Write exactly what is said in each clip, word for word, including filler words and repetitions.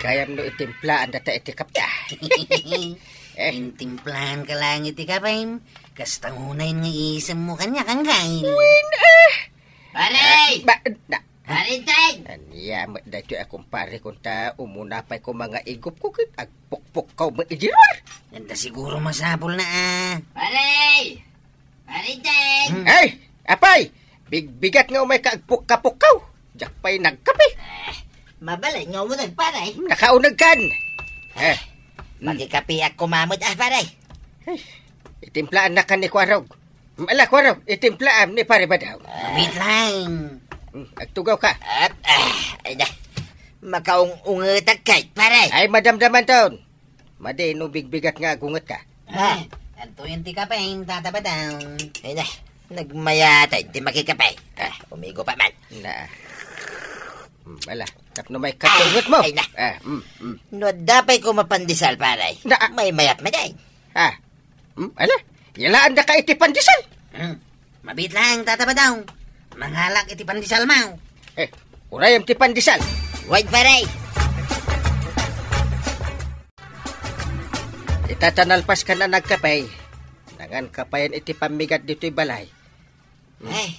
Kayam no itimplaanda ta iti kape. Eh. Intimplaanka lang iti kapem. Kasta unay nga isemmo kaniak, Angkal. Wen, eh. Pare! Ah, ba, na, Pare Tay! Ania met daytoy a kumpare ko ta umuna pay ko mga igupko ket agpukpukkaw met idi ruar. Anda siguro masapulna a. Pare! Pare Tay! Hmm. Ay, apay! Bigbigat nga umayka agpukka-pukkaw. Diak pay nagkape. Ah, mabalin nga umuneg, pare. Nakauneg kan. Eh. Hmm. Makikapeak koma met, ah, pare. Ay, itimplaannak kan ni Kuarog. Ala, Kuarog, itimplaam ni Pare Badaw. Ah, wait lang. Hmm, agtugaw ka. Ah, ah, ay na. Makaung-ungetak kay, pare. Ay, madamdamanton. Madi no bigbigat nga agungetka. Ah, antoyen ti kapem, Tata Badaw? Ay na, nagmayat ti makikape. Ah, umigo pa man. Na. Mm, ala, tapno may katungot mo. Ay, na. Ah, mm, mm. No adda pay ko mapandesal, pare. Na. Maymayat man ay. Ah, mm, ala, yalaanda ka iti pandesal. Hmm. Mabit lang, Tata Badaw. Mangalak iti pandesal mo. Eh, urayem ti pandesal. Wait, pare. Ita ta nalpas kan a nagkape, nangan kapayan iti pammigat ditoy balay. Hmm. Ay,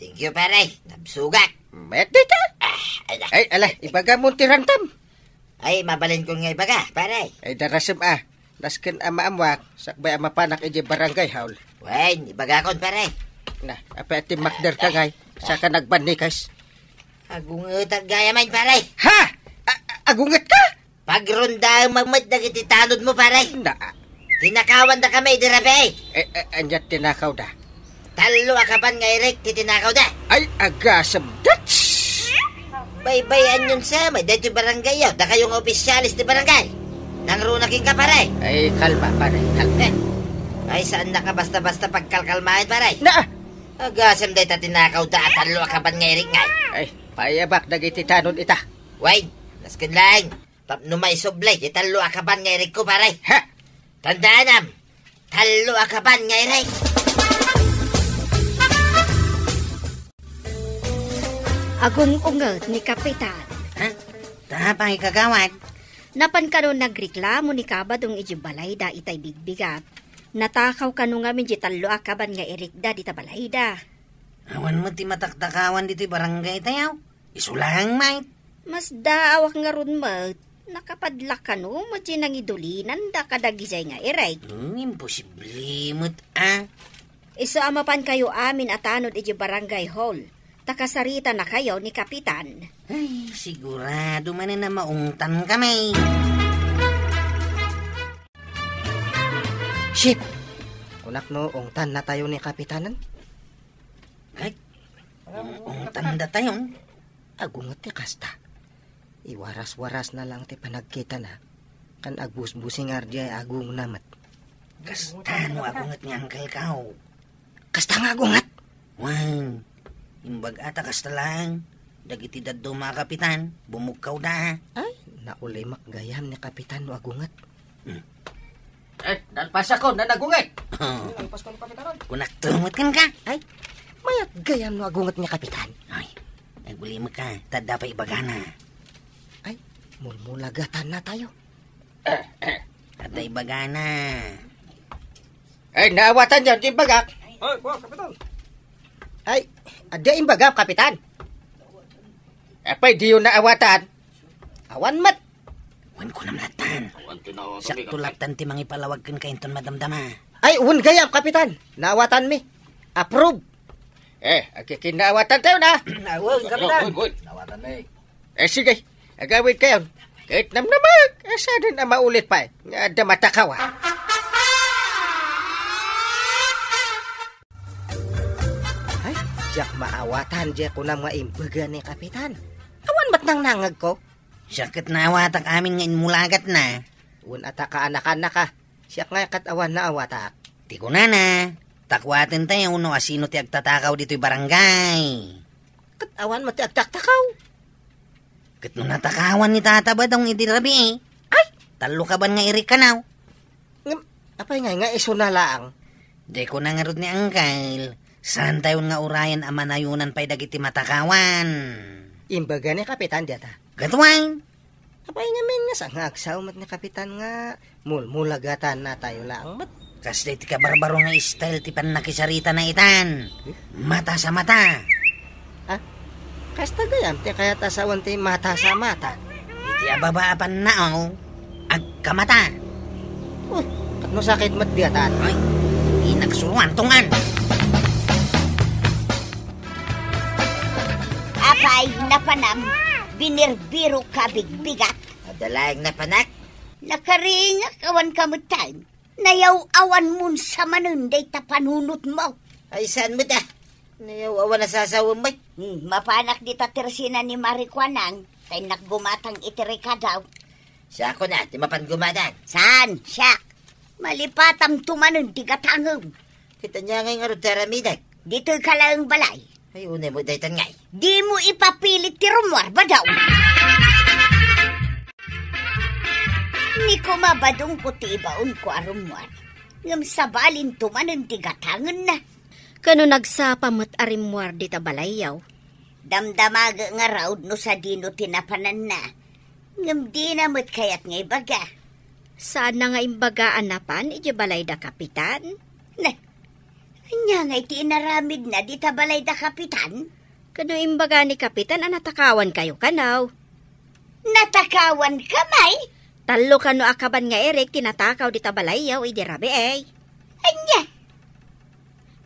thank you, pare. Nabsugak. Met dita. Ah, ala. Ay, ala, ibagam ti rantam. Ay, mabalin ko nga ibaga, pare. Ay, darasem a. Nasken a maammuak, sakbay a mapanak iti barangay hall. Wen, ibagakon, pare. Na, apay a timmakder ka ngay, saka nagbannikas. Agungetak gayam, pare. Ha? A-, a-, agunget ka? Pagrondaem met dagiti tanod mo, pare. Na. Tinakawanda kami idi rabii. Eh, eh, ania tinakawda? Tallo a kaban nga irik ti tinakawda. Ay, agasem dats! Baybay-anyon sa, may daytoy barangay, dakayo nga opisyales ti barangay. Nangruna kenka, pare. Ay, kalma, pare, kalma. Eh, ay, saannak a basta-basta pagkalkalmaen, pare. Na! Agasem dayta tinakawda a tallo a kaban nga irik ngay. Ay, paayabak dagiti tanod ita. Wen, nasken laeng. Tapno maisubli ti tallo a kaban nga irikko, pare. Ha? Tandaanam, tallo a kaban nga irik. Agung-unget ni Kapitan. Ha? Tapay, kagawad. Napan kano nagreklamo ni Kabadong iti balayda itay bigbigat. Natakaw kano ngamin ti tallo a kaban nga irikda dita balayda. Awan met ti mataktakawan ditoy barangay tayo. Isu laeng met. Masdaawak ngarud met, nakapadlak kano met ti nangidulinanda kadagijay nga irik. Hmm, imposible met a. Isu a mapankayo amin a tanod iti barangay hall, ta kasaritanakayo ni Kapitan. Ay, sigurado manen a maungtan kami. Shit! Kunak no ungtannatayo ni Kapitanen? Ay, ung-, ungtandatayon. Agunget ti kasta. Iwaras-warasna lang ti panagkitana. Kan agbusbusing ardiay agungna met. Kasta no agunget nga angkelkaw. Kasta nga agunget? Wen, imbag-a ta kasta lang. Dagiti dadduma a kapitan, bumugkawda. Ay, naulimek gayam ni Kapitan no agunget. Hmm. Eh, nalpasakon, nanagunget. Nalpaskon, Kapitanan. Kunak tumot kenka. Ay, mayat gayam no agunget ni Kapitan. Ay, agulimekka, ta adda pay ibagana. Ay, mulmulagatanna tayo. Adda ibagana. Ay, naawatan yan, di bagak. Ay, kuwan, Kapitan. Ay, adda imbagam, Kapitan. Apay, diyo naawatan. Awan met. Wen, kunam lattan. Awan ti naawatan mi, Kapitan. Siakto lattan ti mangipalawag kenka inton madamdama. Ay, wen gayam, Kapitan. Naawatanmi. Approve. Eh, agkikinnaawatan tayo na. Ah, wen, Kapitan. Wen, wen. Naawatanmi. Eh, sige. Agawid kayon. Ket namnamag, eh, sadin a maulit pay. Nga adda matakawa. Ay, diak maawatan, diak kunam nga imbaga ni Kapitan. Awan met nangnangegko. Siak ket naawatak amin nga inmulagatna. Wen ata kaanakannak a, siak nga ket awan naawatak. Ti kunana, takwaten tayo no asino ti agtatakaw ditoy barangay. Ket awan met ti agtaktakaw. Ket no natakawan ni Tata Badong idi rabii, ay, tallo kaban nga irik kanaw. Ngem, apay ngay nga isuna laeng? Di ko nangarud ni Angkel, saan tayon nga urayan a manayonan pay dagiti matakawan. Imbaga ni Kapitan diyata. Ket wen, Apay ngamin nga sa nga agsaw met ni Kapitan nga mulmulagatan natayo laeng met? Kasdi ti kabarbaro nga style ti pannakisaritana itan. Eh? Mata sa mata. Ah, kasta gayam ti kayat a sawen ti mata sa mata. Iti ababa a pannaaw, agkamata. Uy, ket no sakit met diatan? Ay, di nagsuruan tungan. Apay, napanam, binirbiro ka bigbigat. Adda laeng napanak. Nakaringak awan ka met taen. Nayaw-awan mon samanen dayta panunotmo. Ay, saan met a? Nayaw-awan a sasawem met. Hmm, mapanak dita tersina ni Mari Kuanang, ta innak gumatang iti rekadaw. Siakon a, ti mapan gumatang. Saan? Siak. Malipatamto manen ti gatangem. Ket ania ngay ngarud ti aramidek? Ditoy ka laeng balay. Ay, unay met daytan ngay. Dimo ipapilit ti rummuar, Badong. Ni koma, Badong, ko ti ibaonko a rummuar. Ngem sabalinto manen ti gatangenna. Kano nagsapa met a rimmuar dita balayyo? Damdamagek ngarud no sadino ti napananna. Ngem dina met kayat nga ibaga. Saanna nga imbaga a napan idiay balay da Kapitan? Na, ania ngay ti inaramidna dita balay da Kapitan? Kano imbaga ni Kapitan a natakawankayo kano? Natakawanka, may? Tallo kano a kaban nga irik ti natakaw dita balayyo idi rabii. Ania?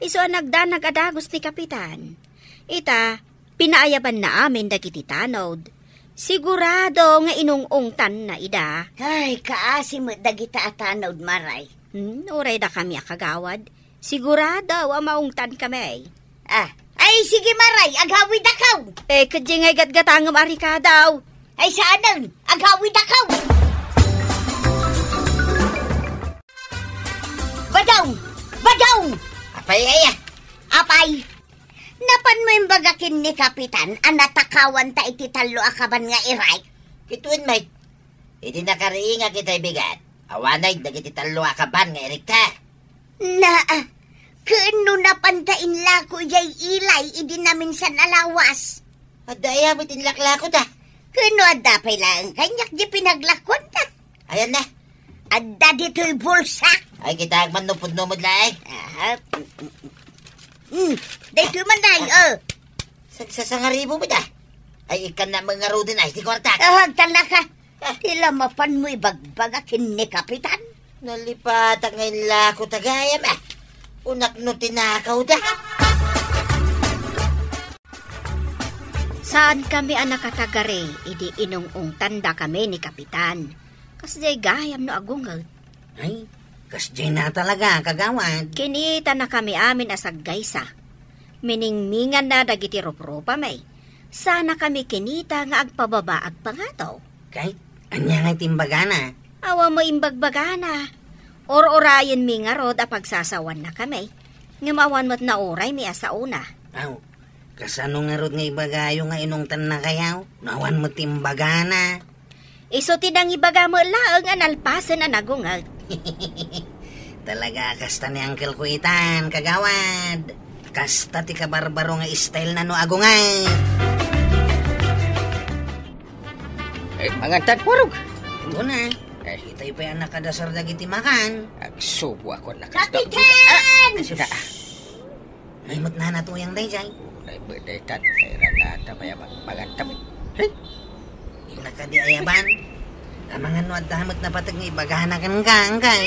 Isu a nagdanag a dagus ni Kapitan. Ita, pinaayabanna amin dagiti tanod. Sigurado nga inung-ungtanna ida. Ay, kaasi met dagita a tanod, Maray. Hmm, uray dakami a kagawad. Sigurado a maungtankami. Ah, ay, sige, Maray, agawidakaw. Eh, ket diay ngay gatgatangem a rekadaw. Ay, saanen, agawidakaw. Badong! Badong! Apay, aya? Apay, napanmo imbaga ken ni Kapitan a natakawanta iti tallo a kaban nga irik? Ket wen met, idi nakariingak itay bigat, awanay dagiti tallo a kaban nga irikta. Naa, ken no napanta inlako idiay ilay idi naminsan a lawas? Adda aya met inlaklako ta? Ken no adda pay laeng kaniak di pinaglakuanta? Ayan na. Adda ditoy bulsa. Ay, kita agman no pudno met laeng. Aha. Mm, mm, mm. Mm, daytoy man laeng, oh. Sagsasangaribo met a. Ay, ikkan na mangaruden ay ti kuartak. Ah, agtalna ka. Ah. Ti la mapanmo ibagbaga ken ni Kapitan. Nalipatak nga inlako ta gayam, ah. Unak no tinakaw da. Saankami a nakatagari idi inung-ungtandakami ni Kapitan. Kasdiay gayam no agunget. Ay, kasdiay na talaga, kagawad. Kinitanakami amin a saggaysa. Miningminganna dagiti ruprupami. Sanakami kinita nga agpababa agpangato. Kay, ania nga ti imbagana? Awan mo imbagbagana. Or-orayenmi ngarud a pagsasawannakami. Ngem awan met nauraymi a saona. Aw, kasano ngarud nga ibagayo nga inungtannakayo? No awan met ti imbagana. Isu ti nangibaga met laeng a nalpasen a nagunget. Talaga, kasta ni uncle ko itan, kagawad. Kasta ti kabarbaro nga style na no agunget. Eh, mangantan, Warog. Ito na. Eh. Itay pay a nakadasar dagiti makan. Agsubo ako, nakasta. Kapitan! Ah, ay, sina. May met nana tuyang dayjay. Ulay met daytan. Kairan na ata pay a mag-, magantam. Hey! Inna kadi ayaban. Amangan no adda met napateg nga ibagana kenka, angkay.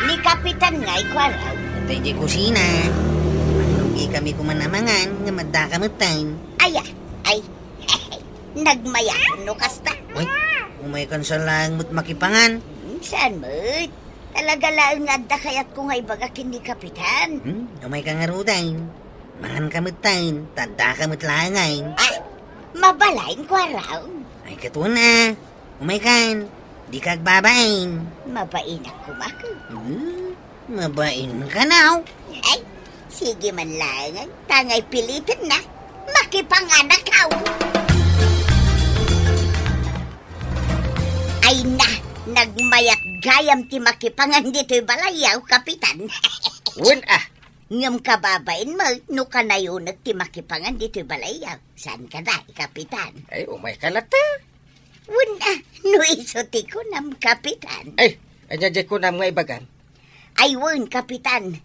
Ni Kapitan nga ikuaraw. Dayjay kusina. Mangrugikami koman a mangan, ngem addaka metten. Aya, ay. Nagmayat no kasta. Uy, umaykan sa laeng met makipangan. Hmm, saan met? Talaga laeng nga adda kayatko nga ibaga ken ni Kapitan. Hmm, umayka ngaruden. Manganka metten, ta addaka met laengen. Ay, mabalinko a raw. Ay, ket wen a. Umaykan, dika agbabain. Mabainak koma ket. Hmm, mabainka, no? Ay, sige man laengen, ta ngay pilitenna. Makipanganak, aw. Ay na, nagmayat gayam ti makipangan ditoy balay, aw, Kapitan. Wen a, Ngem kababain met no kanayonek ti makipangan ditoy balayyo. Saan kada, Kapitan? Ay, umayka latta. Wen, a, no isu ti kunam, Kapitan. Ay, ania diay kunam nga ibagam? Ay, wen, Kapitan.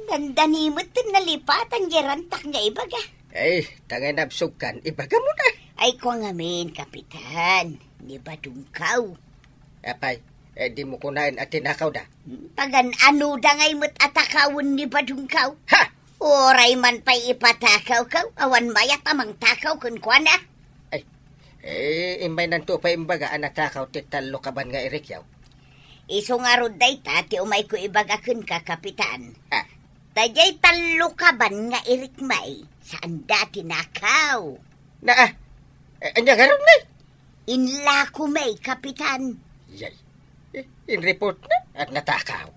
Dandani met ti nalipatan diay rantak nga ibaga. Ay, ta nga nabsugkan, ibagam na. Ay, kua ngamin, Kapitan. Ni Badongkaw. Apay, eh, dimo kunaen a tinakawda? Pagan-anoda ngay met a takawen ni Badongkaw? Ha! Uray man pay ipatakawkaw, awan mayat a mangtakaw kenkuana. Ay, eh, immaynanto pay imbaga a natakaw ti tallo kaban nga irikyo. Isu ngarud dayta ti umayko ibaga kenka, Kapitan. Ah. Daydiay tallo kaban nga irik may, saanda ti nakaw. Na, ah, eh, ania ngarud, nay? Inlako may, Kapitan. Yay. Eh, in-report na at natakaw.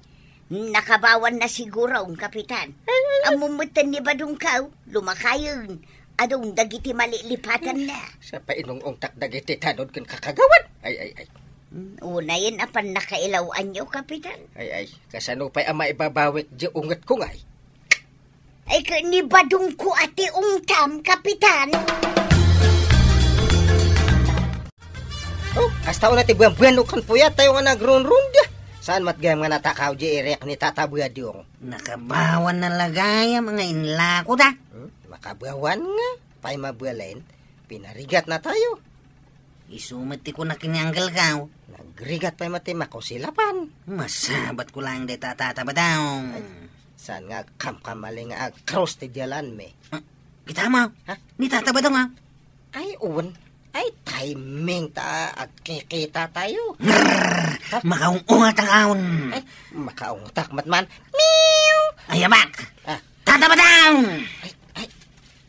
Nakabawan na siguro, Kapitan. Ay, ay, ay. Ammom metten ni Badongkaw, lumakayen. Adun dagiti malilipatanna. Sa painung-ungtak dagiti tanod ken kakagawan. Ay, ay, ay. Mm, unayen a pannakailaw-anyo, Kapitan. Ay, ay. Kasano pay a maibabawik di ungetko ngay? Ay, ket ni Badongko a ti ungtam, Kapitan. Oh, kasta una ti buan-buan no kan puyat tayo nga nagrunrun dia. Saan met gayam nga natakaw di irek ni Tata Badong? Nakabawan na la gayam nga inlako da. Hmm? Makabawan nga. Pay mabalin, pinarigat na tayo. Isu met ti kunak ni Uncle Kao. Nagrigat pay met ti makusilapan. Masabat ko lang dayta, Tata Badong. Ay, saan nga agkamkamali nga agkrus ti dialanmi? Ah, kita mo? Ha? Ni Tata Badong, ah. Ay, un. Ay, timing ta agkikita tayo. Ngrrr! Ha? Makaung-ungat ang aon. Ay, makaungtak met man. Meow! Ay, abak! Ah. Tata Badong! Ay, ay,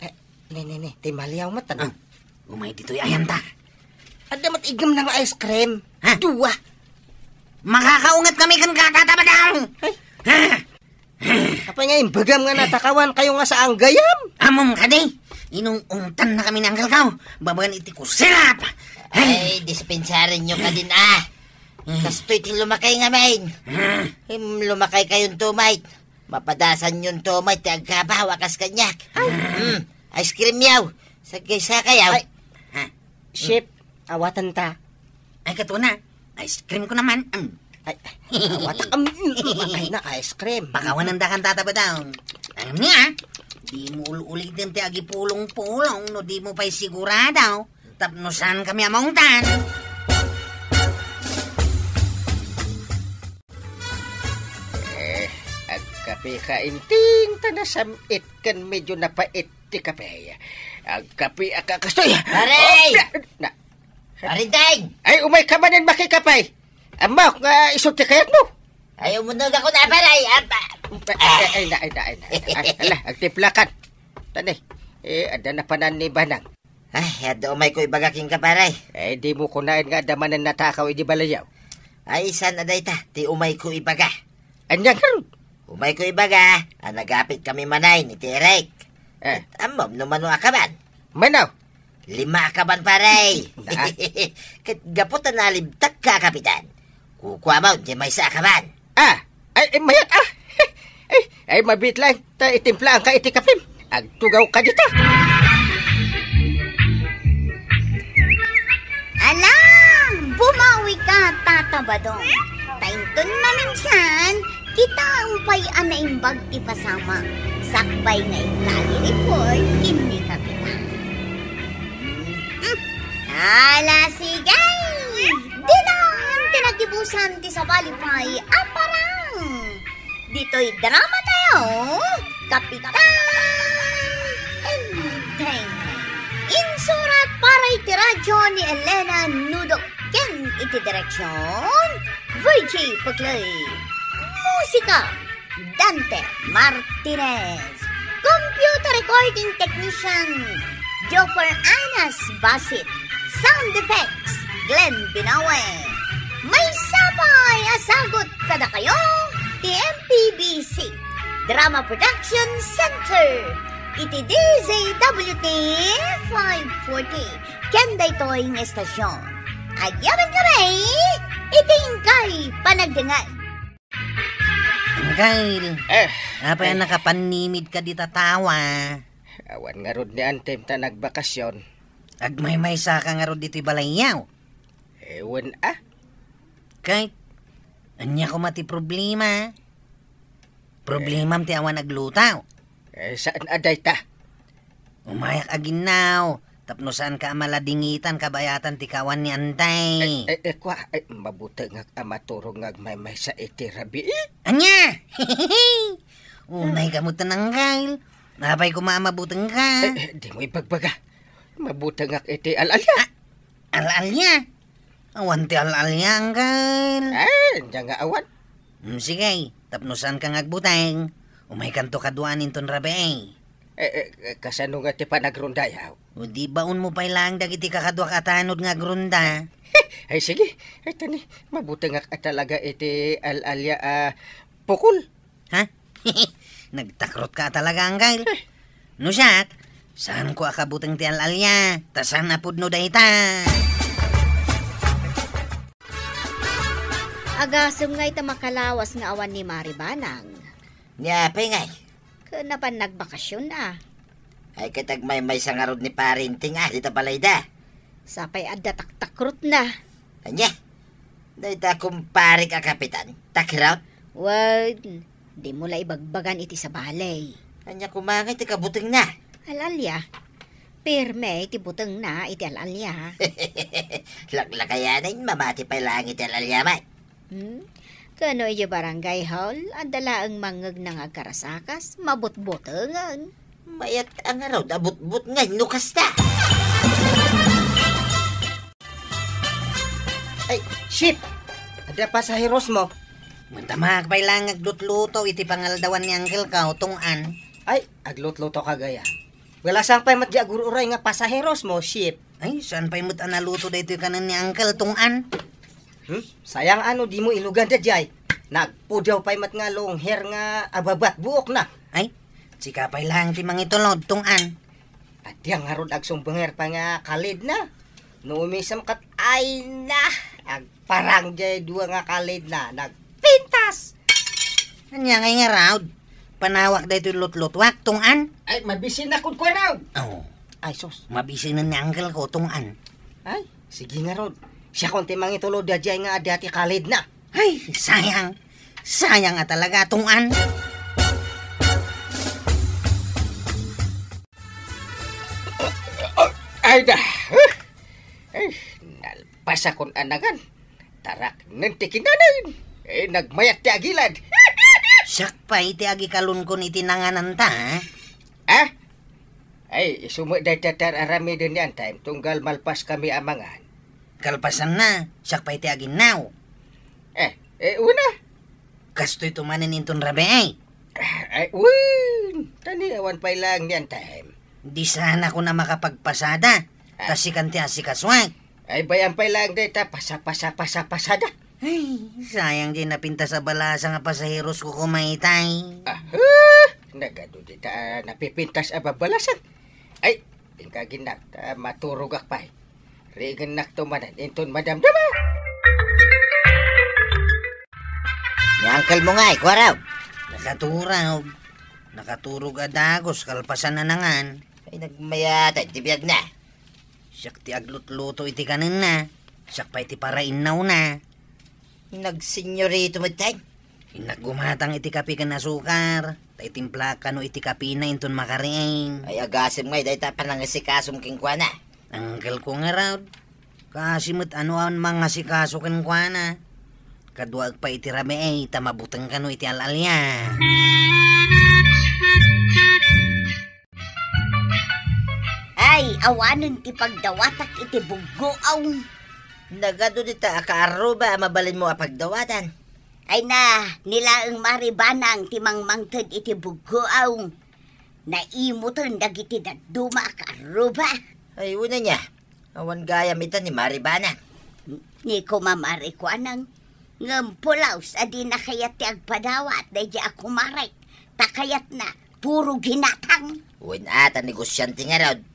ay, ne, ne, ne, ti maliaw met, ano? Ah. Umay ditoy ayanta. Adda met igem nga ice cream. Ha? Dua. Makakaunget kami kenka, Tata Badong. Ay. Ha? Apay nga imbagam nga natakawan kayo nga saan gayam? Ammom kadi, inung-ungtan na kami ni Uncle Kao. Babaen iti kusilap. Ay, dispensarenyo kadin, ah. Hmm. Kastoy ti lumakay ngamin. Hmm. Em, lumakay kayon tumay. Mapadasanyon tumay ti agkabaw a kas kaniak. Ay. Hmm. Ice cream yaw. Sagkay-sakay yaw. Ay. Ha? Chef, awaten ta. Ay, katuna. Ice cream ko naman. Mm. Ay, awatak. Mm, ay na, ice cream. Pakawanan da kan Tata Badong. Ang niya, di mo ul-ulitin ti agipulong-pulong no di mo pay sigurado. Tapno saan kami amongtan? Eh, agkape ka, Inting, ta nasam-it ken medyo napait ti kape. Agkape a ka kastoy. Pare! Oh, na, na. Pare Deng! Ay, umay ka manen makikape. Ammok nga isu ti kayatmo. Ay, umunog ako na, pare. Ay, apa? Ay, ay, na, ay, na, ay, na, ay, na. Ay, ala, agtiplakan. Tani, eh, adda na panan ni Banang. Ay, adda umay ko ibaga kenka, pare. Eh, di mo kunaen nga adda manen natakaw idi balayaw. Ay, saan a dayta, ti umay ko ibaga. Ania ngarud? Umay ko ibaga, a nagapit kami manay ni Tirek. Eh. Ammom no mano a kaban? Mano? Lima a kaban, pare. Na? Ket gapu ta nalibtak ka, Kapitan. Kukuamon ti maysa a kaban. Ah, ay, ay, mayat, ah. Ay, ay, mabit lang. Ta itimplaanka iti kapem. Agtugaw ka dita. Ala, bumawi ka, Tata Badong. Ta inton maminsan, kitaem pay a naimbag ti pasamak. Sakbay nga inka a report ken ni Kapitan. Hmm. Ala, sige! Dinan ti nagibusan ti sabali pay a parang. Ditoy drama tayo, Kapitan Enteng. Insurat para iti radyo ni Elena Nudo ken iti direksyon, Virgie Paclay. Musika, Dante Martinez. Computer recording technician, Joper Anas Basit. Sound effects, Glenn Binawe. Maysa pay a sagut kadakayo ti M P B C Drama Production Center iti D Z W T five forty ken daytoy nga estasyon. Agyamankami iti inkay panagdengngeg. Kyle, Eh, apay a eh. Nakapannimid ka dita tawa? Awan ngarud ni Antem ta nagbakasyon. Agmaymaysa ka ngarud ditoy balayyo? Ewan a. Kay, ania koma ti problema? Problemam ti awan agluto. Eh, saan a dayta? Umayak aginnaw, tapno saanka a maladingitan kabayatan ti kawan ni Antay. Eh, eh, eh, kua, eh, mabutengak a maturog nga agmaymaysa iti rabii? Ania? Unay ka met, Uncle. Apay koma a mabutengka? Eh, eh, dimo ibagbaga. Mabutengak iti al-alia. Ah, al-alia? Awan ti al-alia, Uncle. Eh, ania nga awan? Hmm, sige, tapno saanka nga agbuteng, umaykanto kaduaan inton rabii. Eh, eh, eh, kasano nga ti panagrundayaw? O di baonmo pay laeng dagiti kakaduak a tanod nga agrunda? Ay, sige. Ay, tani, mabutengak a talaga iti al-alia a pukol. Ha? Nagtakrotka talaga, Uncle. Eh. No siak, saanko a kabuteng ti al-alia, ta saan a pudno dayta. Agasem ngay ta makalawas nga awan ni Mari Banang. Ni apay ngay? Ken napan nagbakasyon a. Ay, ket agmaymaysa ngarud ni Pare Inting a, dita balayda. Sapay adda taktakrotna. Ania? Dayta kumparek a kapitan, takrot? Wen, dimo la ibagbagan iti sabali. Ania koma ngay ti kabutengna? Al-alia. Pirme ti butengna iti al-alia. Laklakayanen, mamati pay laeng iti al-alia met. Hmm? Kano idiay barangay hall, adda laeng mangngegna nga agkarasakas, mabutbotengen. Mayat a ngarud a butbotngen no kasta. Ay, Chef! Adda pasaherosmo? Mantamak pay laeng nga aglutluto iti pangaldawan ni Uncle ko, Tong-an. Ay, aglutlutoka gayam. Wala, saan pay met diay agur-uray nga pasaherosmo, Chef? Ay, saan pay met a naluto daytoy kanen ni Uncle, Tong-an? Hmm? Sayang a no dimo ilugan daydiay. Nagpudaw pay met nga long hair nga ababat buokna. Ay, sika pay laeng ti mangitulod, Tong-an. Adda ngarud agsumbenger pay nga kalidna. No umisem ket, ay na, agparang diay dua nga kalidna, nagpintas. Ania ngay ngarud? Panawak daytoy lutlutuak, Tong-an. Ay, mabisina kunkuana. Oh. Ay, sus. Mabisinen ni Uncle ko, Tong-an. Ay, sige ngarud. Siakon ti mangitulod daydiay nga adda ti kalidna. Ay, sayang. Sayang a talaga, Tong-an. Ay da. Ay, nalpasakon a nangan. Taraknen ti kinanayon. Eh, nagmayat ti agilad. Siak pay ti agikalonkon iti nangananta, ha? Ah? Ay, isu met dayta ti ar-aramiden ni Antay, tunggal malpaskami a mangan. Kalpasanna, siak pay ti aginnaw. Eh, eh, una. Kastoy to manen inton rabii. Ay, wen, tani awan pay laeng ni Antay. Di saan a kuna makapagpasada, ta sikan ti asikasoak. Ay, bay-am pay laeng dayta, pasa, pasa, pasa, pasada. Ay, sayang diay napintas a balasa nga pasaheros ko kumaytay. Ah, huh, nagadu dita a napipintas a babalasa. Ay, inka aginnaw, ta maturogak pay. Riingennakto manen inton madamdama. Ni uncle mo ngay, kuarog. Nakaturog. Nakaturog a dagus, kalpasan a nangan. Ay, nagmayat ti biagna. Siak ti aglutluto iti kanenna. Siak pay ti parainnawna. Nagsenyorito met tay. Innak gumatang iti kape ken asukar, ta itimplaak kano iti kapena inton makariing. Ay, agasem ngay dayta panangasikasom kenkuana. Uncle ko ngarud. Kaasi met a no awan mangasikaso kenkuana. Kaduaek pay iti rabii ta mabuteng kano iti al-alia. Ay, awanen ti pagdawatak iti buggoaw. Nagadu dita a kaarruba a mabalinmo a pagdawatan. Ay na, ni laeng Mari Banang ti mangmangted iti buggoaw. Naimoten dagiti dadduma a kaarruba. Ay, wen ania. Awan gayam ita ni Mari Banang. Ni Kumamari Kuanang, ngem pulos a dina kayat ti agpadawat daydiay a kumarek, ta kayatna puro ginatang. Wen a, ta negosyante ngarud.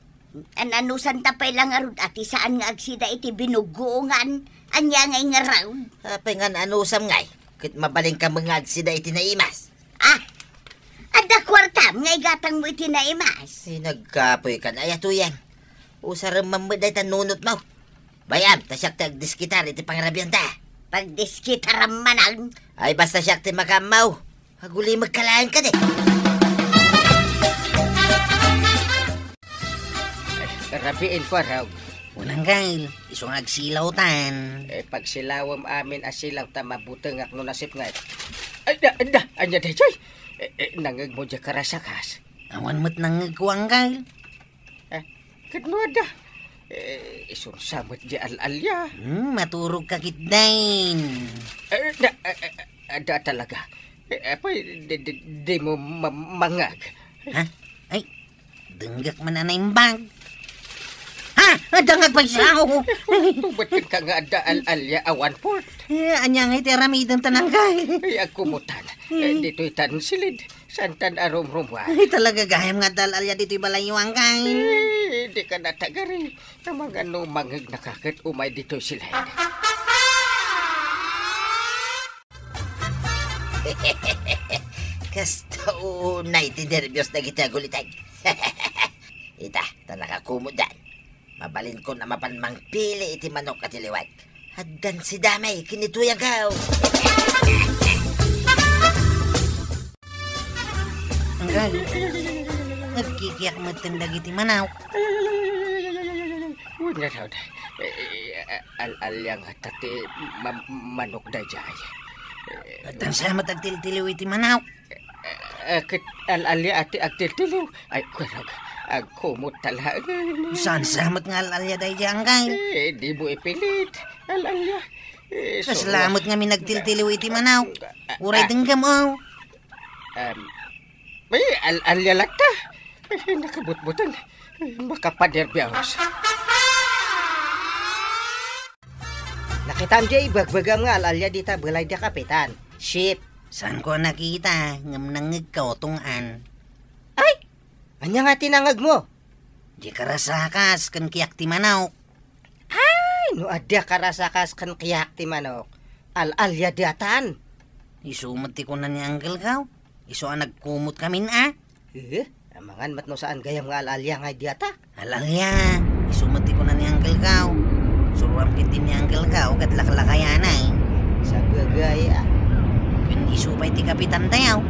An-anusanta pay la ngarud a ti saan nga agsida iti binuggoongan, ania ngay ngarud? Apay nga an-anusam ngay? Ket mabalinka met nga agsida iti naimas. Ah, adda kuartam nga igatangmo iti naimas. Ay, nagkapoy ka na, ay, Tuyang. Usarem man met dayta nunotmo. Bay-am, ta siak ti agdiskitar iti pangrabianta. Pagdiskitaram manen? Ay, basta siak ti makaammo. Agulimekka laeng kadi. Ay, rabiin ko, Arog. Unang gail, isu nga agsilawtan. Eh, pagsilawem amin a silaw ta mabutengak no nasipnget. Ay, da, da, ania daytoy? Eh, eh, nangngegmo diay karasakas? Awan met nangngegko, Anggail. Eh, ket no adda? Eh, isunsa met diay al-alia? Hmm, maturog ka ketdin. Eh, da, eh, eh, adda talaga. Eh, apay, di, di, dimo ma-, mangngeg? Ha? Ay, denggak man a naimbag. Ha? Adda nga agpaysaw. Tubat ka nga adda al-alia a one-fourth. Eh, ania nga iti aramidenta, Anggail? Ay, agkumutan. Eh, ditoy tan silid. Saantan a rumrumuar. Ay, talaga gayam nga adda al-alia ditoy balayyo, Anggail. Eh, di ka natagari. Amangan no mangngegnaka ket umay ditoy silid. Kasta unay ti nerbios dagiti aguliteg. Ita, ta nakakumutdan. Mabalinkon a mapan mangpili iti manok a tiliwek. Addan si damay ken ni Tuyang ko. Anggail, nagkikiak metten dagiti manok. Wen nga, Rod. Eh, eh, al-alia ngata ti ma-, manok daydiay. Eh, addan sa met agtiltiliw iti manok. Eh, ket al-alia ti agtiltiliw. Ay, kuarog, agkumot ta laeng. Saan sa met nga al-alia daydiay, Anggail? Eh, dimo ipilit. Al-alia. Eh, kasla met ngamin agtiltiliw iti manok. Uray denggem, oh. Em, ay, al-alia latta. Ay, nakabutbuteng. Ay, makapanerbios. Nakitam diay ibagbagam nga al-alia dita balay da Kapitan? Ship. Saanko a nakita, ngem nangngegko, Tong-an. Ay! Ania nga ti nangngegmo? Diay karasakas ken kiak ti manok. Ay, no adda karasakas ken kiak ti manok, al-alia daytan. Isu met ti kuna ni angkelko. Isu a nagkumot ngamin a. Eh, amangan met no saan gayam nga al-alia nga dayta. Al-alia, isu met ti kuna ni angkelko. Suroam ketdi ni angkelko ket laklakayanay. Sabagay a. Ken isu pay ti kapitantayo.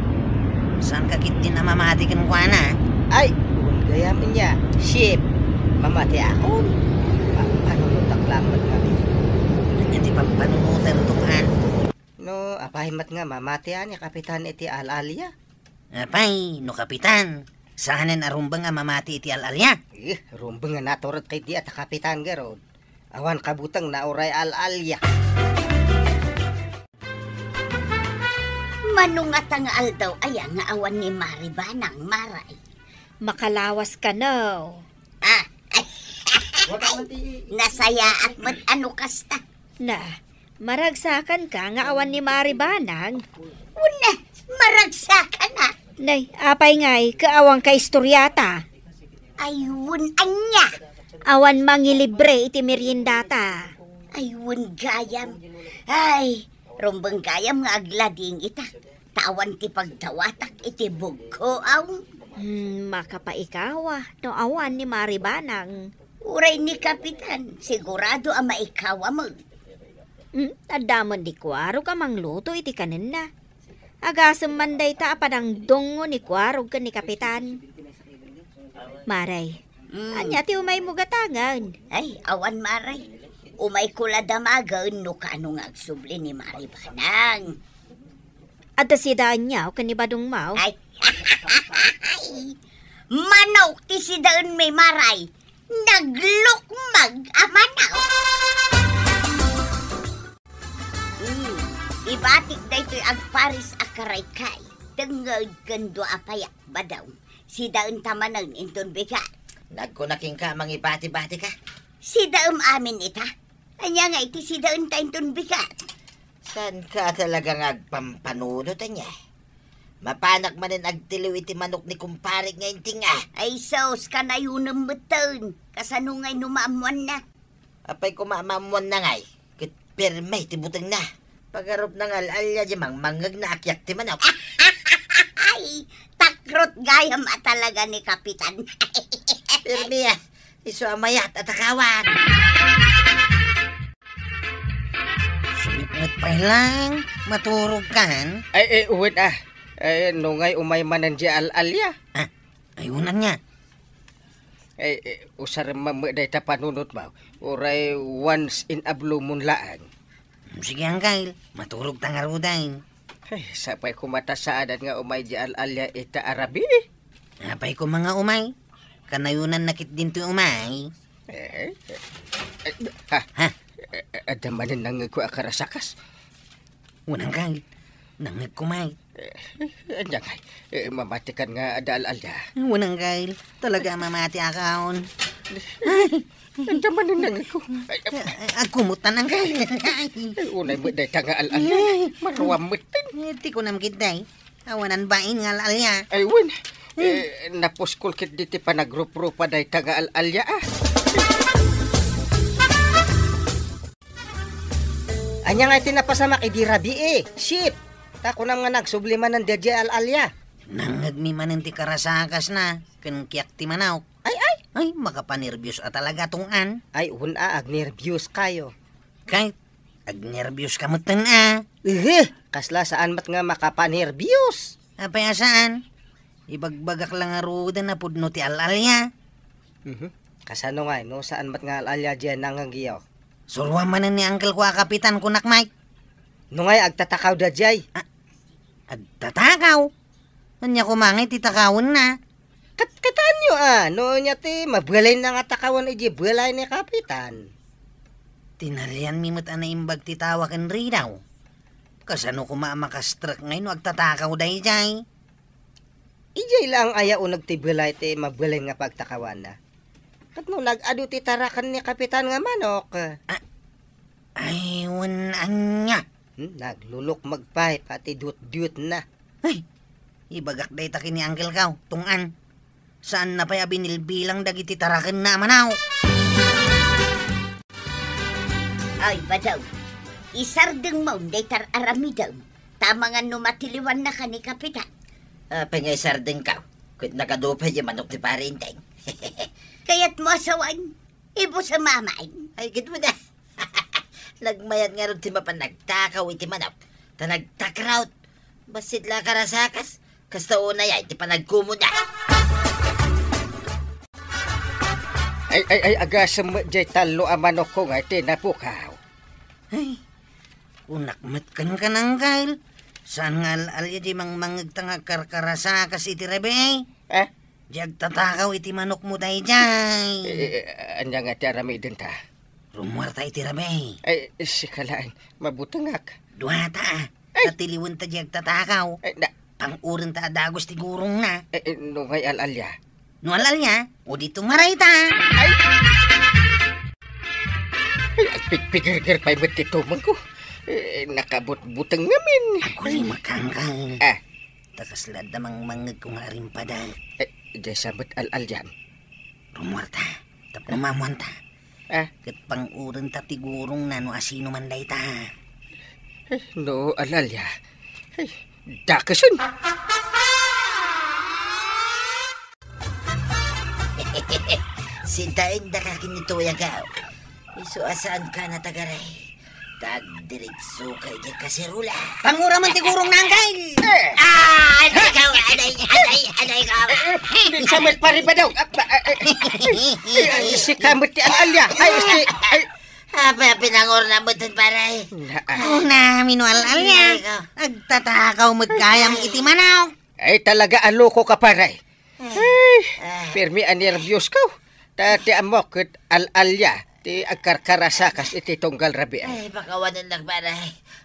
Saanka ketdin a mamati kenkuana? Ay, wen gayam ania, Ship. Mamatiakon. Pampanunotak laeng met ngamin. Ania ti pampanunotem, Tong-an? No, apay met nga mamatian ni Kapitan iti al-alia? Apay, no kapitan, saanen a rumbeng a mamati iti al-alia? Eh, rumbeng a natured ketdi a ta kapitan garud. Awan kabutengna uray al-alia. Mano ngata nga aldaw aya nga awan ni Mari Banang, Maray? Makalawas kano. Ah, ay. Nasayaat met a no kasta. Na, maragsakanka nga awan ni Mari Banang? Wen, maragsakanak. Nay, apay ngay, ket awan ka istoriata? Ay, wen, ania? Awan mangilibre iti meriendata. Ay, wen, gayam. Ay, rumbeng gayam nga aglading ita. Ta awan ti pagdawatak iti bugko, aw. Hmm, makapaikawa no awan ni Mari Banang. Uray ni Kapitan, sigurado a maikawa met. Hmm, adda man di kuarog a mangluto iti kanenna. Agasem man dayta a panangdungngo ni kuarog ken ni Kapitan. Maray, hmm, ania ti umaymo gatangen? Ay, awan, Maray. Umayko la damagen no kaano nga agsubli ni Mari Banang. Adda sidaenyo ken ni Badongmo? Ay. Manok ti sidaenmi, Maray. Naglukmag a manok. Hmm, ibatik daytoy agparis a karaykay. Tengnged ken dua a payak, Badong. Sidaenta manen inton bigat. Nagkuna kenka a mangibati-batika? Sidaem amin ita. Ania nga iti sidaenta inton bigat? Saanka talaga nga agpampanunot, ania? Mapanak manen agtiliw iti manok ni kumparek nga inting a. Ay sus, kanayonem metten. Kasano ngay no maammoanna? Apay koma a maammoanna ngay, ket pirme ti butengna. Pagarupna nga al-alia diay mangmangngegna a kiak ti manok. Ay, takrot gayam a talaga ni Kapitan. Pirmi, ah. Isu a mayat a takawan. Sumipnget pay lang, maturog kan? Ay, eh, uwit, ah. Eh, no ngay umay manen di al-alia? Ah, ay, unan nga. Eh, eh, usarem met dayta panunotmo. Uray once in a blue moon laeng. Sige, Angkel. Maturog ta ngaruden. Ay, sapay koma ta saanen nga umay di al-alia ita a rabii. Apay koma nga umay? Kanayonan na ketdin toy umay. Eh, eh, eh, ha? Ha? Eh, eh, adda manen nangngegko a karasakas. Wen, Angkel. Nangngegko met. Eh, eh, ania ngay? Eh, mamatikan nga adda al-alia. Wen, Angkel. Talaga a mamatiakon. Adda manen nangngegko. Ay, ay, Eh, agkumot ta, Angkel. Eh, unay met dayta nga al-alia. Ay. Maruam met. Eh, ti kunam ketdi. Awanan bain nga al-alia. Ay, wen. Hmm. Eh, napuskol ketdi ti panagruprupa dayta nga al-alia, ah. Ania nga ti napasamak idi rabii, eh? Shit! Ta kunam nga nagsubli manen daydiay al-alia. Nangngegmi manen ti karasakasna, ken kiak ti manok. Ay, ay! Ay, makapanerbios a talaga, tunggan. Ay, wen a, agnerbios kayo. Kay, agnerbios ka metten a. Ehe, kasla saan met nga makapanerbios. Apay a saan? Ibagbagak la ngaruden a pudno ti al-alia. Mhm. Kasano ngay, no saan met nga al-alia diay nangngegyo? Suroam manen ni angkelko a kapitan, kunak met. No ngay, agtatakaw daydiay? Ah, agtatakaw? Ania koma ngay ti takawenna? Kat-, kitaenyo a, no ania ti mabalinna nga takawen idiay balay ni kapitan. Tinalianmi met a naimbag ti tawa ken ridaw. Kasano koma a makastrek ngay no agtatakaw daydiay? Idiay laeng aya uneg ti balay ti mabalin nga pagtakawanna. Ket no nag-adu ti taraken ni kapitan nga manok. Ah, ay, wen ania? Hmm, naglulukmeg pay pati dutdutna. Ay, ibagak dayta ken ni angkelko, tunggan. Saanna pay a binilbilang dagiti tarakenna a manaw. Ay, badaw, isardengmo dayta ar-aramidem, ta amangan no matiliwannaka ni kapitan. Apay nga isardengko? Ket nagadu pay diay manok ti pare Enteng. Kayatmo a sawen, ibusem amin. Ay, ket wen a. Nagmayat ngarud ti mapan nagtakaw iti manok, ta nagtakraw. Bassit la a karasakas, kasta unay a iti panagkumonda. Ay, ay, ay, agasem met diay tallo a manokko nga iti napukaw. Ay, kunak met kenka, angkel. Saan nga al-alia diay mangmangngegta nga agkarkarasakas iti rabii? Eh? Diay agtatakaw iti manokmo daydiay. Eh, eh, ania nga ti aramidenta? Rummuarta iti rabii. Ay, sika laeng, mabutengak. Duata, a. Ay. Ta tiliwenta diay agtatakaw. Ay, na- Pang-urenta a dagus ti gurongna. Eh, eh, no ngay al-alia? No al-alia, o di tumarayta. Ay! Ay, agpigpigirgir pay met ti tumengko. Eh, nakabutbuteng ngamin. Agkulimek, angkel. Ah. Ta kasla adda mangmangngegko nga arimpada. Eh, diay sa met al-alian? Rummuarta, tapno maammoanta. Ah. Ket pang-urenta ti gurongna no asino man dayta. Eh, no al-alia. Eh, dakesen. Sintaendaka ken ni Toy, angkel. Isu a saanka natagaray. Tagdiritsoka idiay kaserola. Pangura man ti gurongna, angkel! Eh. Ah, aday ka, aday, aday, aday ka. Eh, eh, di sa met pare pa daw. Ah, ba, eh, eh, eh, eh, sika met ti al-alia. Ay, si, ay. Apay a pinangurna met, pare? Na, ah. Kunam no al-alia. Aday ka. Agtatakaw met gayam iti manok. Ay, talaga a lokoka, pare. Ay, ah. Pirmi a nerbios ko. Ta ti ammok ket al-alia ti agkarkarasakas iti tunggal rabii. Ay, pakawanennak, pare.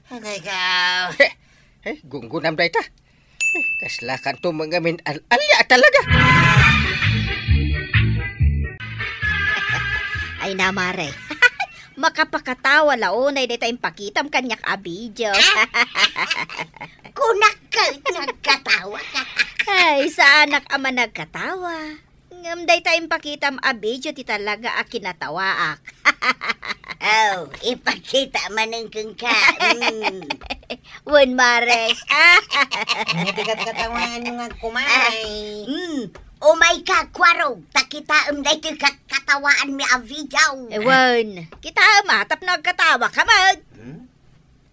Aday ka. He, he, gunggunam dayta. He, kaslakanto met ngamin al-alia a talaga. Ay, na, mare. Makapakatawa la unay dayta impakitam kaniak a video. Kunak ket nagkatawa ka. Ay, saanak a managkatawa. Ngem dayta impakitam a video ti talaga a kinatawaak. Aw, ipakita manen kenka. Mm. Wen, Mare. Ania ti katkatawaanmo nga kumare? Mm. Umayka, Kuarog, ta kitaem daytoy katkatawaanmi a video. Eh, wen. Kitaem a, tapno agkatawaka met. Hmm?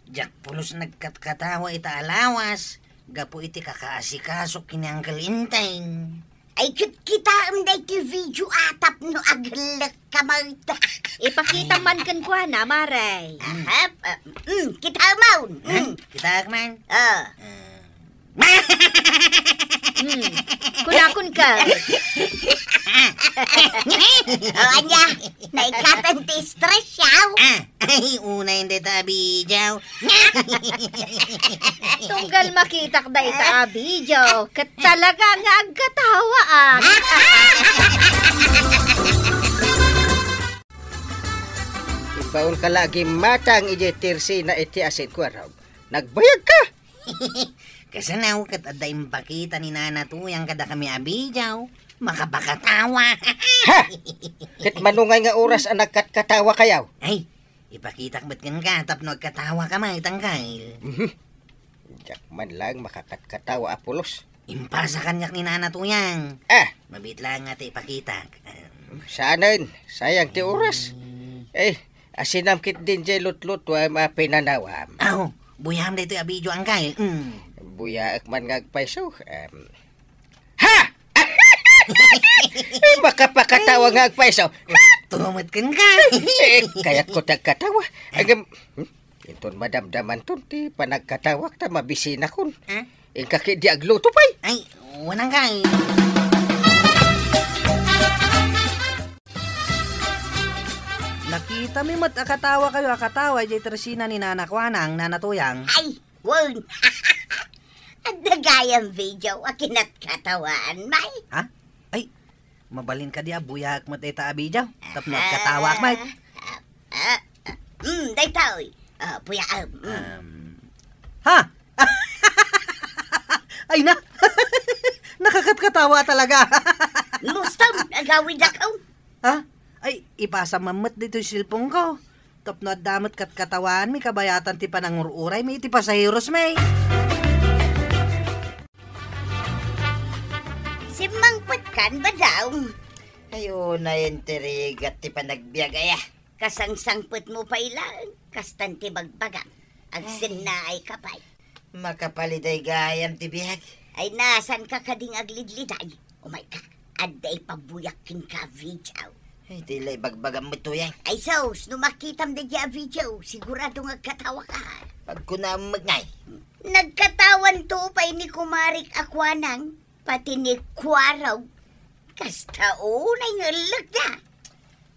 Diak pulos nagkatkatawa ita a lawas gapu iti kakaasikaso ken ni Uncle Enteng. Ay, ket kitaem daytoy video a tapno agellekka met. Ipakita man kenkuana, Mare. Ahap, ah, mm, kitaem man. Hmm? Mm. Kitaek man. Ah. Ah. Hmm. Kunakon ka. O, ania? Naikatan ti stress, yaw? Ah, ay, unay dayta a video. Tunggal makitak dayta a video, ket talaga nga agkatawa, ah. Imbaonka la a gimmatang idiay tersina iti asin, Kuarog. Nagbayag ka? Kasano ket adda impakita ni Nana Tuyang kadakami a video? Makapakatawa. Ha? Ket mano ngay nga oras a nagkatkatawa kayaw? Ay, ipakitak met kenka tapno agkatawa ka met, Uncle. Mhm. Diak man laeng makakatkatawa a pulos. Impasa kaniak ni Nana Tuyang. Ah. Mabiit laeng nga ti ipakitak. Saanen, sayang ti oras. Hmm. Eh, asinam ketdin diay lutlutuam a pinanawam. Aw, buyaam daytoy a video, Uncle. Mm. Buyaek man nga agpayso. Em, ha! Ay, makapakatawa nga agpayso. Tumet kenka. Eh, kayatko ti agkatawa. Agam, hmm? Inton madamdamanton ti panagkatawak ta mabisinakon. Ha? Inka ketdi agluto pay. Ay, wen, Uncle. Nakitami met a katawakayo a katawa idiay tersina ni Nana Kuanang, Nana Tuyang. Ay, wen. Adda gayam video a kinatkatawaan, may. Ha? Ay, mabalin kadi a buyaek met dayta a video tapno agkatawaak met. Ah, ah, ah, mm, daytoy. Ah, buyaem. Mm. Um, ha? Ay na! Nakakatkatawa talaga. Mustom, agawid ako. Ha? Ay, ipasa man met ditoy cellphone ko. Tapno adda met katkatawaanmi kabayatan ti panangur-uraymi iti pasaherosmi. Simmangpetkan, Badong? Ay, unay, intrigat ti panagbiag aya. Kasangsangpetmo pay laeng, kastan ti bagbagam. Agsennaay ka pay. Makapaliday gayam ti biag. Ay, nasanka kading aglidliday? Umayka, adda ipabuyak kenka video. Ay, ti la ibagbagam met, Tuyang. Ay, sus, no makitam daydiay a video, sigurado nga agkatawa ka. Pagkunam met ngay. Nagkatawanto pay ni kumarik a Kuanang, pati ni Kuarog. Kasta unay nga ellekda.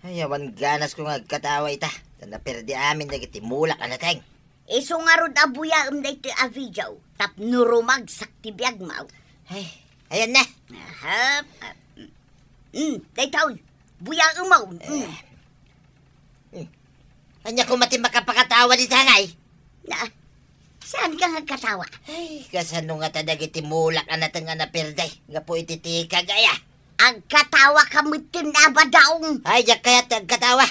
Ay, awan ganasko nga agkatawa ita. Ta naperdi amin dagiti mulak a nateng. Isu ngarud a buyaem daytoy a video tapno rumagsak ti biagmo. Ay, ayan na. Aha. Ah, mm, mm, daytoy. Buyaem mo. Mm. Eh. Hmm. Ania koma ti makapakatawa dita, ngay? Na, saanka nga agkatawa? Ay, kasano ngata dagiti mulak a nateng a naperdi gapu iti tikag aya? Agkatawa ka metten a, Badong. Ay, diak kayat ti agkatawa.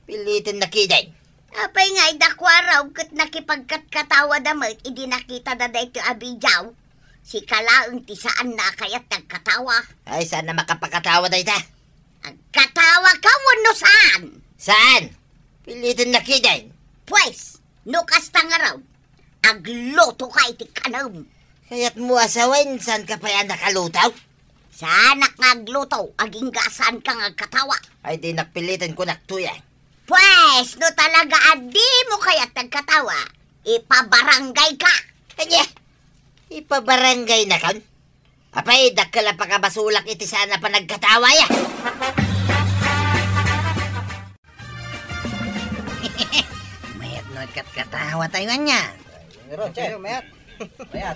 Piliten na ketdin. Apay nga ida Kuarog ket nakipagkatkatawada met idi nakitada daytoy a video? Sika laeng ti saanna a kayat ti agkatawa. Ay, saan a makapakatawa dayta? Agkatawa ka wenno saan? Saan? Piliten na ketdin. Pues, no kasta ngarud, agluto ka iti kanem. Kayatmo a sawen, saanka pay a nakaluto? Saanak nga agluto, agingga saanka nga agkatawa. Ay, dinak piliten, kunak, Tuyang. Pues, no talaga a dimo kayat ti agkatawa, ipabarangay ka. Ania? Ipabarangay nakon? Apay, dakkel a pakabasolak iti saan a panagkatawa, ya. Mayat no agkatkatawa tayo ania. Roger, mayat. Mayat.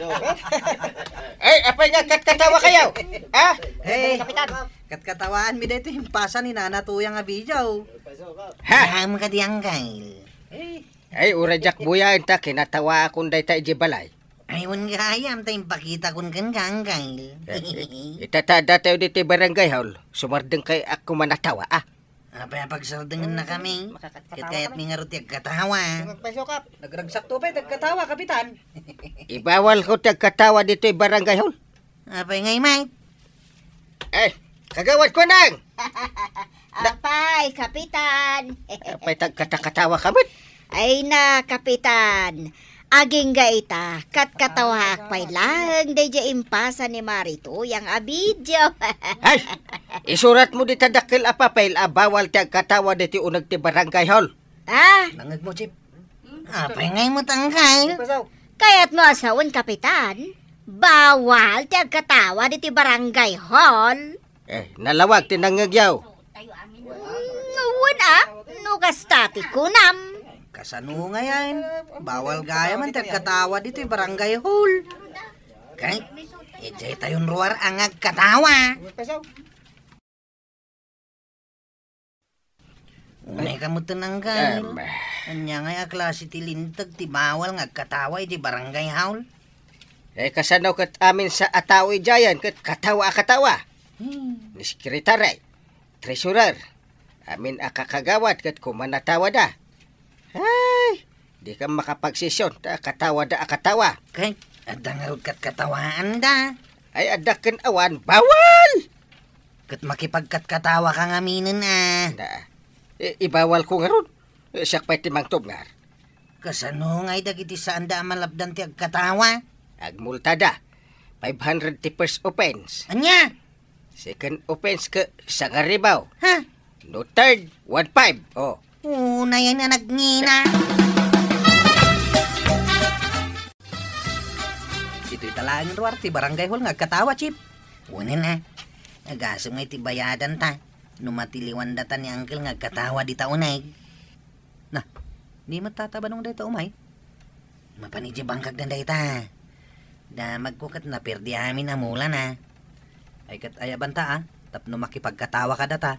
Ay, apay nga agkatkatawa kayo? Ha? Eh, Kapitan. Katkatawaanmi daytoy impasa ni Nana Tuyang a video. Ha? Aram kadi, Uncle. Eh. Ay, uray diak buyaen ta kinatawaakon dayta idiay balay. Ay, wen gayam ta impakitakon kenka, Uncle. Eh, eh, ita ta adda tayo ditoy barangay hall, sumardeng kay ako manatawa, ah. Apay a pagsardengennakami? Ket kayatmi ngarud ti agkatawa. Nagpaisukap. Nagragsakto pay ti agkatawa, Kapitan. Ibawalko ti agkatawa ditoy barangay hall. Apay ngay, Mike? Eh, Kagawad Kunang! Apay, Kapitan. Apay, tagkatakatawa ka met? Ay na, Kapitan. Agingga ita, katkatawaak pay laeng daydiay impasa ni Mari Tuyang a video. Ay! Isuratmo dita dakkel a papel a bawal ti agkatawa ditoy uneg ti barangay hall. Ah? Nangegmo, Chief. Apay ngay met, Angkal? Kayatmo a sawen, Kapitan? Bawal ti agkatawa ditoy barangay hall. Eh, nalawag ti nangngegyo. Mm, wen a, no kasta ti kunam. Kasano ngay ayan? Bawal gayam ti agkatawa ditoy barangay hall. Kay, idiay tayon ruar a nga agkatawa. Unay ka met, Angkal. Em. Ania ngay a klase ti linteg ti bawal nga agkatawa iti barangay hall? Eh, kasano ket amin sa a tao idiayen ket katawa a katawa? Hmm. Ni sekretary, treasurer, amin a kakagawad ket kumanatawada. Ay, dika makapagsesion ta katawada a katawa. Kay, adda ngarud katkatawaanda. Ay, adda ken awan, bawal! Ket makipagkatkatawa ka ngaminen a. Na, i-, ibawal ko ngarud. Eh, siak pay ti mangtubngar. Kasano ngay dagiti saanda a malapdan ti agkatawa? Agmultada. Five hundred ti first offense. Ania? Second offense ket sangaribaw. Ha? No third, one five. Oh. Unay a nagngina. Ditoy ta laeng ruar ti barangay hall nga agkatawa, Chief. Wen a. Agasem nga iti bayadan ta. No matiliwanda ta ni Angkal nga agkatawa dita uneg. Na, ni met Tata Badong dayta umay? Mapan idiay bangkagdan dayta. Damagko ket naperdi amin a mulana. Ay ket ayabanta a, tapno makipagkatawa kadata.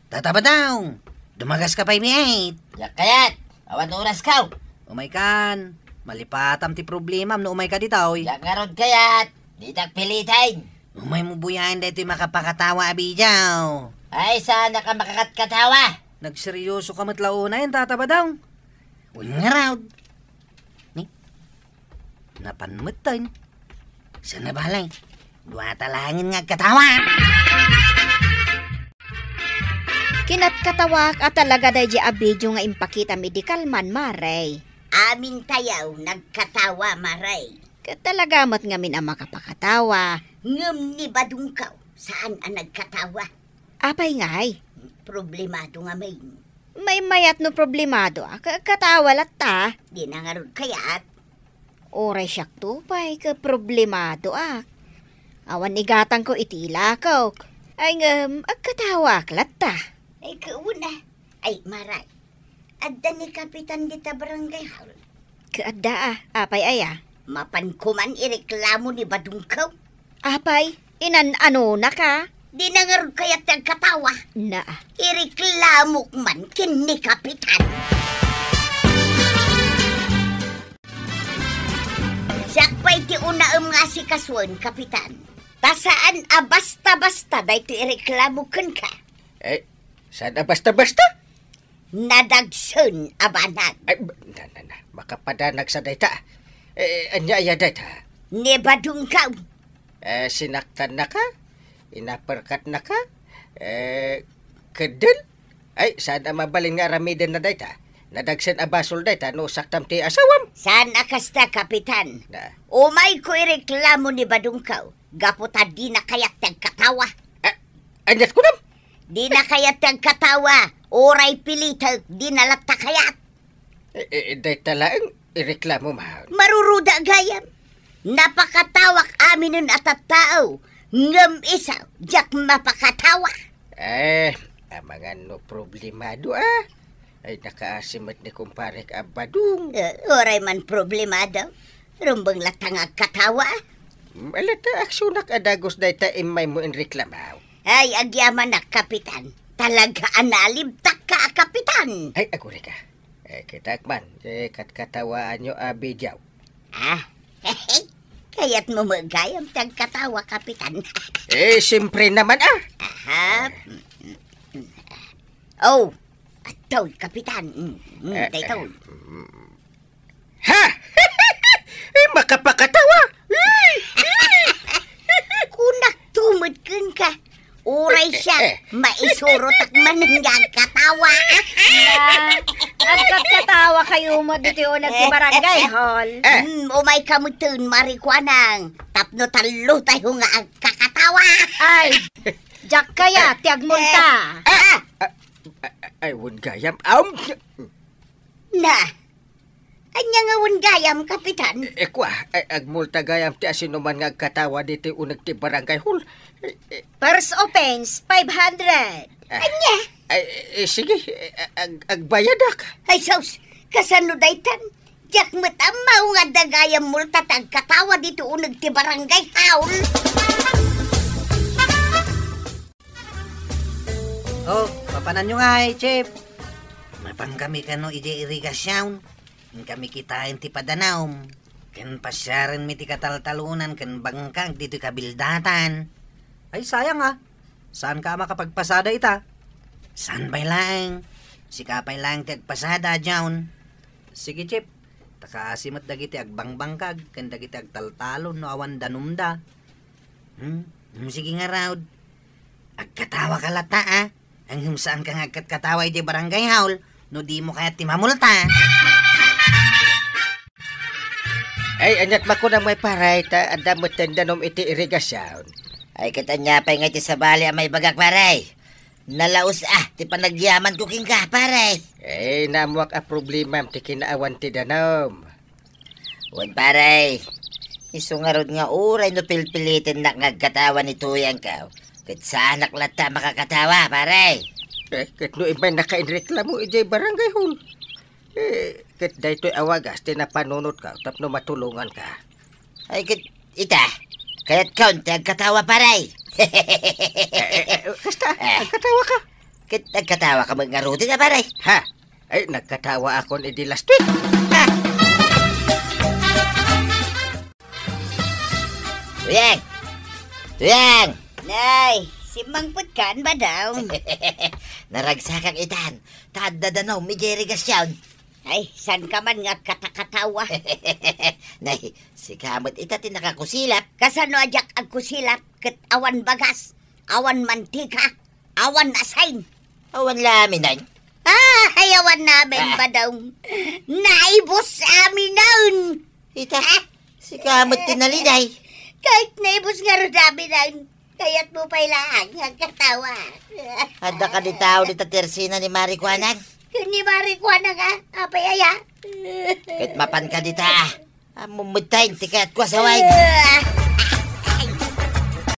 Tata Badong! Dumagas ka pay met! Diak kayat! Awan oras kaw! Umay kan! Malipatam ti problemam no umay ka ditoy. Diak ngarud kayat! Ditak piliten! Umay mo buyaen daytoy makapakatawa a video. Ay, saan ka makakatkatawa? Nagseryoso ka met la unay, Tata Badong. Wen ngarud. Ni? Napan metten. Sana balay. Dua ta laengen nga agkatawa. Kinatkatawaak a talaga daydiay a video nga impakitam idi kalman, Mare. Amin tayo nagkatawa, Mare. Ket talaga met ngamin a makapakatawa. Ngem ni Badungkaw, saan a nagkatawa. Apay ngay? Problemado ngamin. Maymayat no problemado a, ka-, katawa latta. Di na ngarud kayat. Uray siakto pay ket problemadoak. Awan igatangko iti ilakok. Ay ngem, agkatawaak latta. Ay, kauna. Ay, Maray. Adda ni Kapitan dita barangay hall. Kaadda a, apay aya? Mapan ko man ireklamo ni Badungkaw. Apay, inan-anona ka? Di na ngarud kayat ti agkatawa. Na. Ireklamok man ken ni Kapitan. Siak pay ti unaem nga asikasuen, Kapitan. Ta saan a basta-basta daytoy ireklamo kenka. Eh, saan a basta-basta? Nadagsen a banag. Ay, na, na, na. Makapadanag sa dayta. Eh, ania aya dayta? Ni Badungkaw. Eh, sinaktannaka? Inaperkatnaka? Eh, keddel? Ay, saan a mabalin nga aramidenna dayta? Nadagsen a basol dayta no saktam ti asawam. Saan a kasta, Kapitan? Na. Umayko ireklamo ni Badungkaw. Gapu ta dina kayat ti agkatawa. Ah, aniat kunam? Dina kayat ti agkatawa. Uray pilitek, dina latta kayat. Eh, eh, dayta laeng ireklamo man. Maruruda gayam. Napakatawak aminen a tattao. Ngem isu, diak mapakatawa. Eh, amangan no problemado, ah. Ay, nakaasi met ni kumparek a Badong. Eh, uray man problemado. Rumbeng latta nga agkatawa. Malata aksionak a dagus dayta immaymo inreklamaw. Ay, agyamanak, Kapitan. Talaga a nalibtakka a Kapitan. Ay, agurayka. Eh, kitak man, eh, katkatawaanyo a video. Ah, kayatmo met gayam ti agkatawa, Kapitan. Eh, siyempre naman, ah. Aha. Oh, adtoy, Kapitan. Mm, mm, Eh, daytoy. eh, mm. Ha? Eh, makapakatawa? Kunak tumod kenka. Uray siak, Eh, eh. maisurotak manen nga agkatawa. Na, agkatkatawa kayo mo ditoy uneg ti barangay hall. Eh. Mm, umay ka metten, Mari Kuanang. Tapno tallo tayo nga agkakatawa. Ay, diak kaya, ti agmulta. Ah! Ah, ah, ay, wen gayam. Aum! Na, anya nga wen gayam, Kapitan? Eh, eh, kua, eh, agmulta gayam ti asinoman nga agkatawa ditoy uneg ti barangay hall. Eh, eh. First offense, five hundred. Ah. Anya? Ay, eh, sige, eh, ag-, agbayadak. Ay, sus, kasano daytan? Diak met ammo nga adda gayam multa ti agkatawa ditoy uneg ti barangay hall. Oh, papananyo ngay, Chief? Mapankami kano idiay irigasion. Inkami kitaen ti padanum. Ken pasiarenmi ti kataltalonan ken bangkag ditoy kabildatan. Ay, sayang, ah. Saanka a makapagpasada ita? Saan pay laeng? Sika pay laeng ti agpasada, John. Sige, Chief. Ta kaasi met dagiti agbangbangkag ken dagiti agtaltalon no awan danumda. Hmm? Hmm, sige ngarud. Agkatawaka latta, ah. Ngem saanka nga agkatkatawa idiay barangay hall no dimo kayat ti mamulta. Ay, aniat makunam ngay, pare, ta adda metten danum iti irigasion. Ay, ket ania pay ngay ti sabali a maibagak, pare? Nalaus, ah, ti panagyamanko kenka, pare. Eh, naammoak a problemam ti kinaawan ti danum. Wen, pare, isu ngarud nga uray no pilpilitennak nga agkatawa ni tuyangko, ket saanak latta a makakatawa, pare. Eh, ket no immay nakainreklamo idiay barangay hall. Eh, ket daytoy a wagas ti napanunotko tapno matulonganka. Ay, ket ita, kayatkon ti agkatawa, pare. Eh, eh, eh, kasta, Eh. agkatawaka. Ket agkatawaka met ngaruden a, pare. Ha? Ay, nagkatawakon idi last week. Ha? Tuyang! Tuyang! Nay, simmangpetkan, Badong. Naragsakak itan, ta adda danum idiay irigasion. Ay, saanka man nga agkatakatawa? Nay, sika met ita ti nakakusilap. Kasano a diak agkusilap ket awan bagas, awan mantika, awan asin? Awan la amin, ay? Ah, ay, awan la amin, Ah. Badong. Naibus amin. Ita, Ah. sika met ti naliday. Kahit naibus ngarud amin, kayatmo pay laeng nga agkatawa. Adda kadi tao dita ti opisina ni Mari Kuanang? Ni Mari Kuanang, ah? Apay aya? Ket mapanka dita, ah. Ammom met ti kayatko a sawen. Ah.